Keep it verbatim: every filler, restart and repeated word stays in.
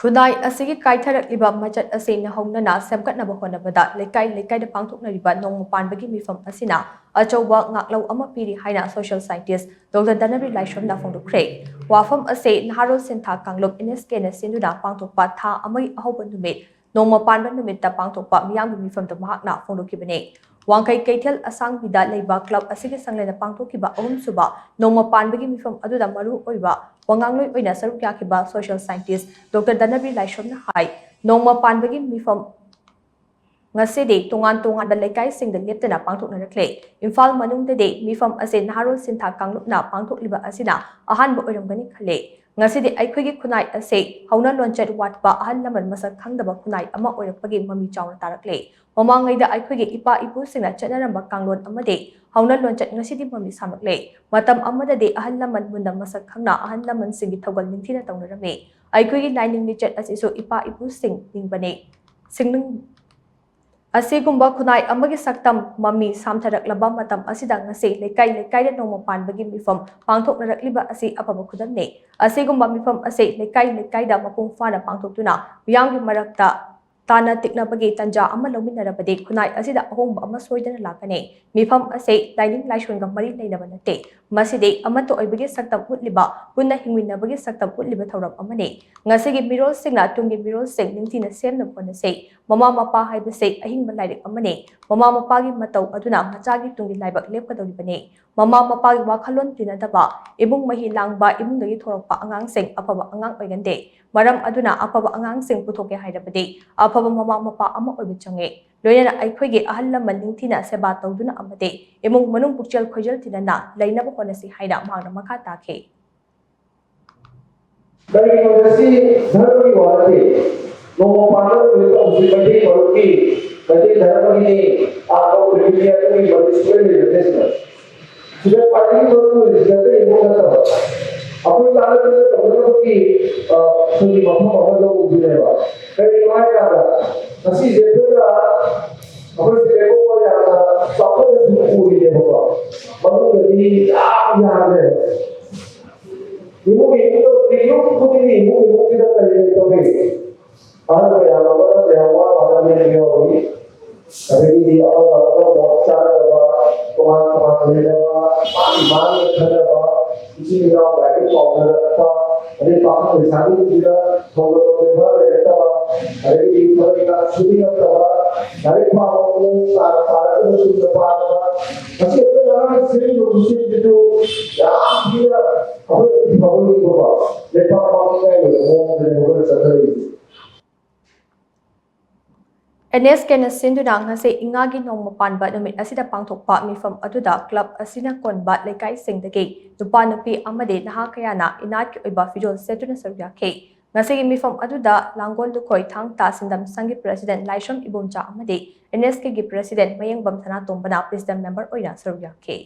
ꯈꯨꯟꯅꯥꯏ ꯑꯁꯤꯒꯤ ꯀꯥꯏꯊꯔꯛꯂꯤꯕ ꯃꯆꯠ ꯑꯁꯤ ꯅꯧꯍꯧꯅꯅ ꯁꯦꯝꯒꯠꯅꯕ ꯍꯣꯠꯅꯕꯗ ꯂꯩꯀꯥꯏ ꯂꯩꯀꯥꯏꯗ ꯄꯥꯡꯊꯣꯛꯅꯔꯤꯕ ꯅꯣꯡꯃ ꯄꯥꯟꯕꯒꯤ ꯃꯤꯐꯝ ꯑꯁꯤꯅ ꯑꯆꯧꯕ ꯉꯥꯛꯂꯧ ꯑꯃ ꯄꯤꯔꯤ ꯍꯥꯏꯅ social scientist Doctor ꯙꯅꯕꯤꯔ ꯂꯥꯏꯁ꯭ꯔꯝꯅ ꯐꯣꯡꯗꯣꯛꯈ꯭ꯔꯦ꯫ ꯋꯥꯐꯝ ꯑꯁꯤ ꯅꯍꯥꯔꯣꯜ ꯁꯤꯟꯊꯥ ꯀꯥꯡꯂꯨꯞ N S K ꯅ ꯁꯤꯟꯗꯨꯅ ꯄꯥꯡꯊꯣꯛꯄ ꯊꯥ ꯑꯃꯒꯤ ꯑꯍꯧꯕ ꯅꯨꯃꯤꯠ ꯅꯣꯡꯃ ꯄꯥꯟꯕ ꯅꯨꯃꯤꯠꯇ ꯄꯥꯡꯊꯣꯛꯄ ꯃꯤꯌꯥꯝꯒꯤ ꯃꯤꯐꯝꯗ ꯃꯍꯥꯛꯅ ꯐꯣꯡꯗꯣꯛꯈꯤꯕꯅꯤ꯫ ꯋꯥꯡꯈꯩ ꯀꯩꯊꯦꯜ ꯑꯁꯥꯡꯕꯤꯗ ꯂꯩꯕ club ꯑꯁꯤꯒꯤ ꯁꯪꯂꯦꯟꯗ ꯄꯥꯡꯊꯣꯛꯈꯤꯕ ꯑꯍꯨꯝꯁꯨꯕ ꯅꯣꯡꯃ ꯄꯥꯟꯕꯒꯤ ꯃꯤꯐꯝ ꯑꯗꯨꯗ ꯃꯔꯨ ꯑꯣꯏꯕ ꯋꯥꯉꯥꯡꯂꯣꯏ ꯑꯣꯏꯅ ꯁꯔꯨꯛ ꯌꯥꯈꯤꯕ social scientist Doctor ꯙꯅꯕꯤꯔ ꯂꯥꯏꯁ꯭ꯔꯝꯅ ꯍꯥꯏ, ꯅꯣꯡꯃ ꯄꯥꯟꯕꯒꯤ ꯃꯤꯐꯝ ꯉꯁꯤꯗꯤ ꯇꯣꯉꯥꯟ ꯇꯣꯉꯥꯟꯕ ꯂꯩꯀꯥꯏꯁꯤꯡꯗ ꯂꯦꯞꯇꯅ ꯄꯥꯡꯊꯣꯛꯅꯔꯛꯂꯦ꯫ ꯏꯝꯐꯥꯜ ꯃꯅꯨꯡꯗꯗꯤ ꯃꯤꯐꯝ ꯑꯁꯤ ꯅꯍꯥꯔꯣꯜ ꯁꯤꯟꯊꯥ ꯀꯥꯡꯂꯨꯞꯅ ꯄꯥꯡꯊꯣꯛꯂꯤꯕ ꯑꯁꯤꯅ ꯑꯍꯥꯟꯕ ꯑꯣꯏꯔꯝꯒꯅꯤ ꯈꯜꯂꯦ꯫ ꯉꯁꯤꯗꯤ ꯑꯩꯈꯣꯏꯒꯤ ꯈꯨꯟꯅꯥꯏ ꯑꯁꯤ ꯍꯧꯅ ꯂꯣꯟꯆꯠ ꯋꯥꯠꯄ, ꯑꯍꯜ ꯂꯃꯟ ꯃꯁꯛ ꯈꯪꯗꯕ ꯈꯨꯟꯅꯥꯏ ꯑꯃ ꯑꯣꯏꯔꯛꯄꯒꯤ ꯃꯃꯤ ꯆꯥꯎꯅ ꯇꯥꯔꯛꯂꯦ꯫ ꯃꯃꯥꯡꯉꯩꯗ ꯑꯩꯈꯣꯏꯒꯤ ꯏꯄꯥ ꯏꯄꯨꯁꯤꯡꯅ ꯆꯠꯅꯔꯝꯕ ꯀꯥꯡꯂꯣꯟ ꯑꯃꯗꯤ ꯍꯧꯅ ꯂꯣꯟꯆꯠ ꯉꯁꯤꯗꯤ ꯃꯃꯤ ꯁꯥꯝꯂꯛꯂꯦ꯫ ꯃꯇꯝ ꯑꯃꯗꯗꯤ ꯑꯍꯜ ꯂꯃꯟ ꯃꯨꯟꯅ ꯃꯁꯛ ꯈꯪꯅ ꯑꯍꯜ ꯂꯃꯟꯁꯤꯡꯒꯤ ꯊꯧꯒꯜ ꯅꯤꯡꯊꯤꯅ ꯇꯧꯅꯔꯝꯃꯤ꯫ ꯑꯩꯈꯣꯏꯒꯤ ꯂꯥꯏꯅꯤꯡ ꯂꯤꯆꯠ ꯑꯁꯤꯁꯨ ꯏꯄꯥ ꯏꯄꯨꯁꯤꯡ ꯅꯤꯡꯕꯅꯤ꯫ ꯁꯤꯡꯅꯤꯡ-, ꯑꯁꯤꯒꯨꯝꯕ ꯈꯨꯟꯅꯥꯏ ꯑꯃꯒꯤ ꯁꯛꯇꯝ ꯃꯃꯤ ꯁꯥꯝꯊꯔꯛꯂꯕ ꯃꯇꯝ ꯑꯁꯤꯗ ꯉꯁꯤ ꯂꯩꯀꯥꯏ ꯂꯩꯀꯥꯏꯗ ꯅꯣꯡꯃ ꯄꯥꯟꯕꯒꯤ ꯃꯤꯐꯝ ꯄꯥꯡꯊꯣꯛꯅꯔꯛꯂꯤꯕ ꯑꯁꯤ ꯑꯐꯕ ꯈꯨꯗꯝꯅꯤ꯫ ꯑꯁꯤꯒꯨꯝꯕ ꯃꯤꯐꯝ ꯑꯁꯤ ꯂꯩꯀꯥꯏ ꯂꯩꯀꯥꯏꯗ ꯃꯄꯨꯡ ꯐꯥꯅ ꯄꯥꯡꯊꯣꯛꯇꯨꯅ ꯃꯤꯌꯥꯝꯒꯤ ꯃꯔꯛꯇ ꯇꯥꯟꯅ ꯇꯤꯛꯅꯕꯒꯤ ꯇꯥꯟꯖꯥ ꯑꯃ ꯂꯧꯃꯤꯟꯅꯔꯕꯗꯤ ꯈꯨꯟꯅꯥꯏ ꯑꯁꯤꯗ ꯑꯍꯣꯡꯕ ꯑꯃ ꯁꯣꯏꯗꯅ ꯂꯥꯛꯀꯅꯤ꯫ ꯃꯤꯐꯝ ꯑꯁꯤ ꯂꯥꯏꯅꯤꯡ ꯂꯥꯏꯁꯣꯟꯒ ꯃꯔꯤ ꯂꯩꯅꯕ ꯅꯠꯇꯦ꯫ ꯃꯁꯤꯗꯤ ꯑꯃꯠꯇ ꯑꯣꯏꯕꯒꯤ ꯁꯛꯇꯝ ꯎꯠꯂꯤꯕ, ꯄꯨꯟꯅ ꯍꯤꯡꯃꯤꯟꯅꯕꯒꯤ ꯁꯛꯇꯝ ꯎꯠꯂꯤꯕ ꯊꯧꯔꯝ ꯑꯃꯅꯤ꯫ ꯉꯁꯤꯒꯤ ꯃꯤꯔꯣꯜꯁꯤꯡꯅ ꯇꯨꯡꯒꯤ ꯃꯤꯔꯣꯜꯁꯤꯡ ꯅꯤꯡꯊꯤꯅ ꯁꯦꯝꯅꯕ ꯍꯣꯠꯅꯁꯤ꯫ ꯃꯃꯥ ꯃꯄꯥ ꯍꯥꯏꯕꯁꯤ ꯑꯍꯤꯡꯕ ꯂꯥꯏꯔꯤꯛ ꯑꯃꯅꯤ꯫ ꯃꯃꯥ ꯃꯄꯥꯒꯤ ꯃꯇꯧ ꯑꯗꯨꯅ ꯃꯆꯥꯒꯤ ꯇꯨꯡꯒꯤ ꯂꯥꯏꯕꯛ ꯂꯦꯞꯀꯗꯧꯔꯤꯕꯅꯤ꯫ ꯃꯃꯥ ꯃꯄꯥꯒꯤ ꯋꯥꯈꯜꯂꯣꯟ ꯇꯤꯟꯅꯗꯕ, ꯏꯃꯨꯡ ꯃꯍꯤ ꯂꯥꯡꯕ ꯏꯃꯨꯡꯗꯒꯤ ꯊꯣꯔꯛꯄ ꯑꯉꯥꯡꯁꯤꯡ ꯑꯐꯕ ꯑꯉꯥꯡ ꯑꯣꯏꯒꯟꯗꯦ꯫ ꯃꯔꯝ ꯑꯗꯨꯅ ꯑꯐꯕ ꯑꯉꯥꯡꯁꯤꯡ ꯄꯨꯊꯣꯛꯀꯦ ꯍꯥꯏꯔꯕꯗꯤ ꯑꯐꯕ ꯃꯃꯥ ꯃꯄꯥ ꯑꯃ ꯑꯣꯏꯕ ꯆꯪꯉꯤ꯫ ꯂꯣꯏꯅꯅ ꯑꯩꯈꯣꯏꯒꯤ ꯑꯍꯜ ꯂꯃꯟ ꯅꯤꯡꯊꯤꯅ ꯁꯦꯕꯥ ꯇꯧꯗꯨꯅ ꯑꯃꯗꯤ ꯏꯃꯨꯡ ꯃꯅꯨꯡ ꯄꯨꯛꯆꯦꯜ ꯈꯣꯏꯖꯦꯜ ꯇꯤꯟꯅꯅ ꯂꯩꯅꯕ ꯍꯣꯠꯅꯁꯤ ꯍꯥꯏꯅ ꯃꯍꯥꯛꯅ ꯃꯈꯥ ꯇꯥꯈꯤ꯫ ꯀꯔꯤꯒꯤꯅꯣꯗ ꯁꯤ ꯙꯔꯃꯒꯤ ꯋꯥ ꯅꯠꯇꯦ꯫ ꯅꯣꯡꯃ ꯄꯥꯟꯕ ꯅꯨꯃꯤꯠ ꯇꯧꯕꯁꯤ ꯃꯩꯇꯩ ꯃꯔꯨꯞꯀꯤ, ꯃꯩꯇꯩ ꯙꯔꯃꯒꯤꯅꯤ, ꯑꯥ, ꯀꯧꯕꯒꯤ ꯃꯤ ꯑꯗꯨꯒꯤ ꯃꯔꯨꯞ ꯁꯨꯡꯂꯩ ꯂꯩꯅꯗꯦ ꯁꯤꯗ꯫ ꯁꯤꯗ ꯈ꯭ꯋꯥꯏꯗꯒꯤ ꯃꯔꯨ ꯑꯣꯏꯔꯤꯁꯤ ꯑꯇꯩ ꯑꯃ ꯅꯠꯇꯕ, ꯑꯩꯈꯣꯏ ꯇꯥꯟꯅꯗꯨꯅ ꯇꯧꯅꯅꯕꯒꯤ, ꯑ, ꯑꯩꯈꯣꯏꯒꯤ ꯃꯐꯝ ꯑꯃ ꯂꯧꯕꯗꯨꯅꯦꯕ꯫ ꯀꯔꯤꯒꯤꯅꯣ ꯍꯥꯏꯀꯥꯟꯗ ꯉꯁꯤꯁꯦ ꯑꯩꯈꯣꯏꯅ, ꯑꯩꯈꯣꯏꯁꯦ ꯂꯩꯕꯥꯛ ꯌꯥꯝꯅ ꯆꯥꯎꯈꯠꯅ ꯁꯨꯝ ꯎꯔꯤꯅꯦꯕꯀꯣ, ꯃꯅꯨꯡꯗꯗꯤ ꯌꯥꯝ ꯌꯥꯝꯃꯦ꯫ ꯏꯃꯨꯡ ꯏꯃꯨꯡꯗ ꯌꯨꯝ ꯈꯨꯗꯤꯡꯒꯤ ꯏꯃꯨꯡ ꯏꯃꯨꯡꯁꯤꯗ ꯀꯔꯤ ꯀꯔꯤ ꯇꯧꯏ? ꯑꯍꯜ ꯃꯌꯥꯝ ꯑꯃꯅ ꯃꯌꯥꯝ ꯋꯥꯅ ꯍꯣꯠꯅꯕ ꯌꯥꯎꯔꯤ꯫ ꯑꯗꯒꯤꯗꯤ ꯑꯃꯒ ꯑꯃꯒ ꯃꯣꯠ ꯆꯥꯅꯗꯕ, ꯇꯣꯉꯥꯟ ꯇꯣꯉꯥꯟ ꯂꯩꯅꯕ, ꯃꯥꯒꯤ ꯃꯥꯒꯤ ꯈꯟꯅꯕ, ꯏꯆꯤꯜ ꯏꯅꯥꯎ ꯂꯥꯏꯔꯤꯛ ꯄꯥꯎꯅꯔꯛꯄ, ꯑꯗꯩ ꯄꯥꯈꯪ ꯂꯩꯁꯥꯕꯤꯁꯤꯡꯁꯤꯗ ꯊꯧꯒꯜ ꯋꯥꯊꯣꯛ ꯂꯩꯔꯛꯇꯕ, ꯑꯗꯒꯤꯗꯤ ꯊꯕꯛ ꯏꯟꯈꯥꯡ ꯁꯨꯅꯤꯡꯉꯛꯇꯕ, ꯂꯥꯏꯔꯤꯛ ꯄꯥꯕ ꯃꯑꯣꯡ ꯇꯥꯅ ꯄꯥꯔꯒ ꯃꯇꯨꯡꯗ ꯄꯥꯗꯕ, ꯃꯁꯤ ꯑꯩꯈꯣꯏ ꯑꯉꯥꯡꯁꯤꯡ ꯂꯧꯁꯤꯟꯕꯗꯨ ꯌꯥꯝ ꯊꯤꯅ ꯑꯩꯈꯣꯏ ꯐꯕ ꯂꯩꯕꯀꯣ, ꯂꯩꯕꯥꯛ ꯃꯥꯡꯅꯤꯡꯉꯥꯏ ꯑꯣꯏꯕ ꯃꯑꯣꯡꯗꯅꯦ ꯑꯩꯈꯣꯏꯅ ꯆꯠꯊꯔꯛꯏꯁꯦ꯫ ꯑꯦꯟ ꯑꯦꯁ ꯀꯦꯅ ꯁꯤꯟꯗꯨꯅ ꯉꯁꯤ ꯏꯉꯥꯒꯤ ꯅꯣꯡꯃ ꯄꯥꯟꯕ ꯅꯨꯃꯤꯠ ꯑꯁꯤꯗ ꯄꯥꯡꯊꯣꯛꯄ ꯃꯤꯐꯝ ꯑꯗꯨꯗ ꯀ꯭ꯂꯕ ꯑꯁꯤꯅ ꯀꯣꯟꯕ ꯂꯩꯀꯥꯏꯁꯤꯡꯗꯒꯤ ꯅꯨꯄꯥ, ꯅꯨꯄꯤ ꯑꯃꯗꯤ ꯅꯍꯥ ꯀꯌꯥꯅ ꯏꯅꯥꯠꯀꯤ ꯑꯣꯏꯕ ꯐꯤꯖꯣꯜ ꯁꯦꯠꯇꯨꯅ ꯁꯔꯨꯛ ꯌꯥꯈꯤ꯫ ꯉꯁꯤꯒꯤ ꯃꯤꯐꯝ ꯑꯗꯨꯗ ꯂꯥꯡꯒꯣꯜ ꯂꯨꯈꯣꯏ ꯊꯥꯡ ꯇꯥ ꯁꯤꯟꯗꯝ ꯁꯪꯒꯤ ꯄ꯭ꯔꯦꯁꯤꯗꯦꯟ ꯂꯥꯏꯁ꯭ꯔꯝ ꯏꯕꯣꯝꯆꯥ ꯑꯃꯗꯤ ꯑꯦꯟ ꯑꯦꯁ ꯀꯦꯒꯤ ꯄ꯭ꯔꯦꯁꯤꯗꯦꯟ ꯃꯌꯦꯡꯕꯝ ꯁꯅꯥꯇꯣꯝꯕꯅ ꯄ꯭ꯔꯦꯁꯤꯗꯦꯟ ꯃꯦꯝꯕꯔ ꯑꯣꯏꯅ ꯁꯔꯨꯛ ꯌꯥꯈꯤ꯫